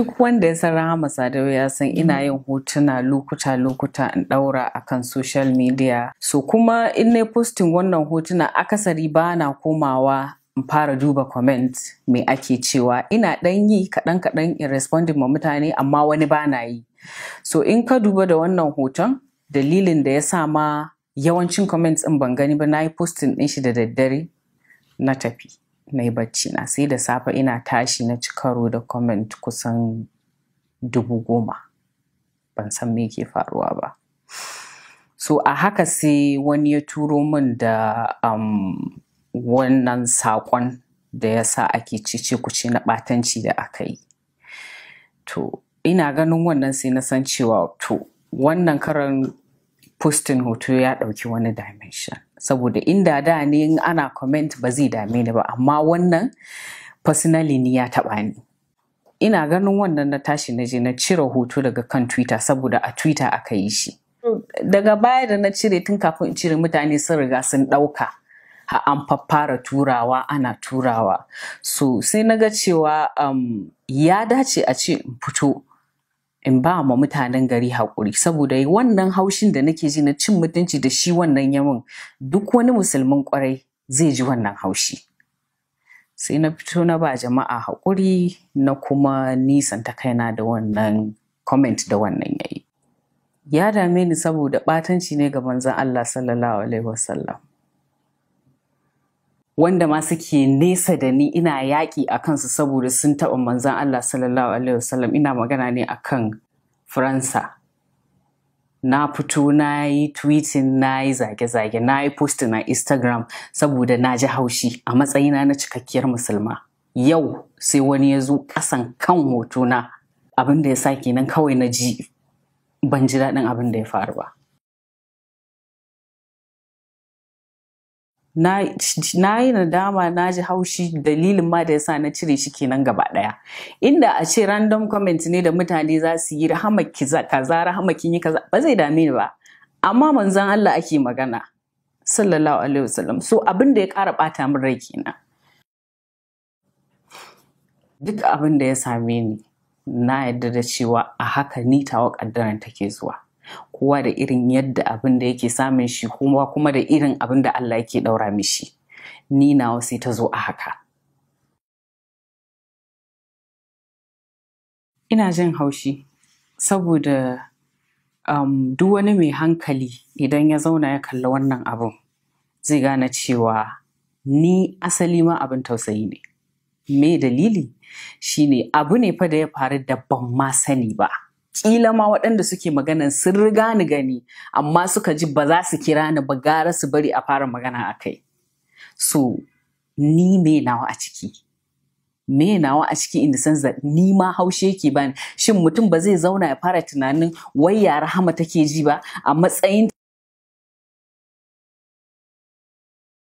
Duk wanda ya san Rahama Sadau ya san ina yin hotuna lokuta-lokuta in ɗaura a kan social media. So kuma in na posting wannan hotuna, akasari ba na komawa in fara duba comment me ake cewa. Ina ɗan yi kaɗan-kaɗan in responding ma mutane, amma wani ba na yi. So in ka duba da wannan hoton, dalilin da ya sa ma yawancin comments in ban gani ba, na yi posting ɗin shi da daddare na tafi. Na yi bacci na, sai da safe ina tashi na ci karo da comment kusan 10,000. Ban san me ke faruwa ba. So a haka sai wani ya turo min da wannan saƙon da ya sa ake cece kuce na ɓatanci da aka yi. To ina ganin wannan sai na san cewa to wannan karan posting hoto ya ɗauki wani dimension. Saboda inda da ne in ana comment ba zai dame ni ba, amma wannan personally ni ya taɓa ni. Ina ganin wannan na tashi na je na cire hoto daga kan Twitter, saboda a Twitter aka yi shi. Daga baya da na cire, tun kafin in cire mutane sun riga sun ɗauka. Ha an faffara turawa, ana turawa. So sai na ga cewa ya dace a ce in fito in ba ma mutanen gari haƙuri, saboda wannan haushin da nake ji na cin mutunci da shi wannan yamin, duk wani musulmin ƙwarai zai ji wannan haushi. Sai na fito na ba jama'a haƙuri, na kuma nisanta kaina da wannan comment da wannan yayi. Ya dame ni saboda ɓatanci ne ga manzon Allah sallallahu alaihi wasallam. Wanda ma suke nesa da ni ina yaƙi a kansu saboda sun taɓa manzon Allah sallallahu alaihi wasallam. Ina magana ne akan Faransa. Na fito na yi tweeting, na yi zage-zage, na yi posting a Instagram saboda na ji haushi a matsayina na cikakkiyar musulma. Yau sai wani ya zo ƙasan kan hotona, abin da ya sa kenan kawai na ji ban ji daɗin abin da ya faru ba. Na yi nadama, na ji haushi, dalilin ma da ya sa na cire shi kenan gaba ɗaya. Inda a ce random comment ne da mutane za su yi, Rahama kaza, Rahama kin yi kaza, ba zai dame ni ba. Amma manzon Allah ake magana sallallahu alaihi wasallam. So abin da ya ƙara ɓata min rai kenan. Duk abin da ya same ni, na yarda da cewa a haka ni tawa ƙaddaran take zuwa. Kowa da irin yadda abin da yake samun shi, kuma da irin abin da Allah yake ɗaura mishi. Ni nawa sai ta zo a haka. Ina jin haushi saboda duk wani mai hankali idan ya zauna ya kalli wannan abun zai gane cewa ni asali ma abin tausayi ne. Me dalili? Shine abu ne fa da ya faru da ban ma sani ba. Ƙila ma waɗanda suke maganan sun riga ni gani, amma suka ji ba za su kira ni ba, gara su bari a fara magana a kai. So ni me nawa a ciki? Me nawa a ciki in the sense that ni ma haushe yake bani. Shin mutum ba zai zauna ya fara tunanin wai ya Rahama take ji ba a matsayin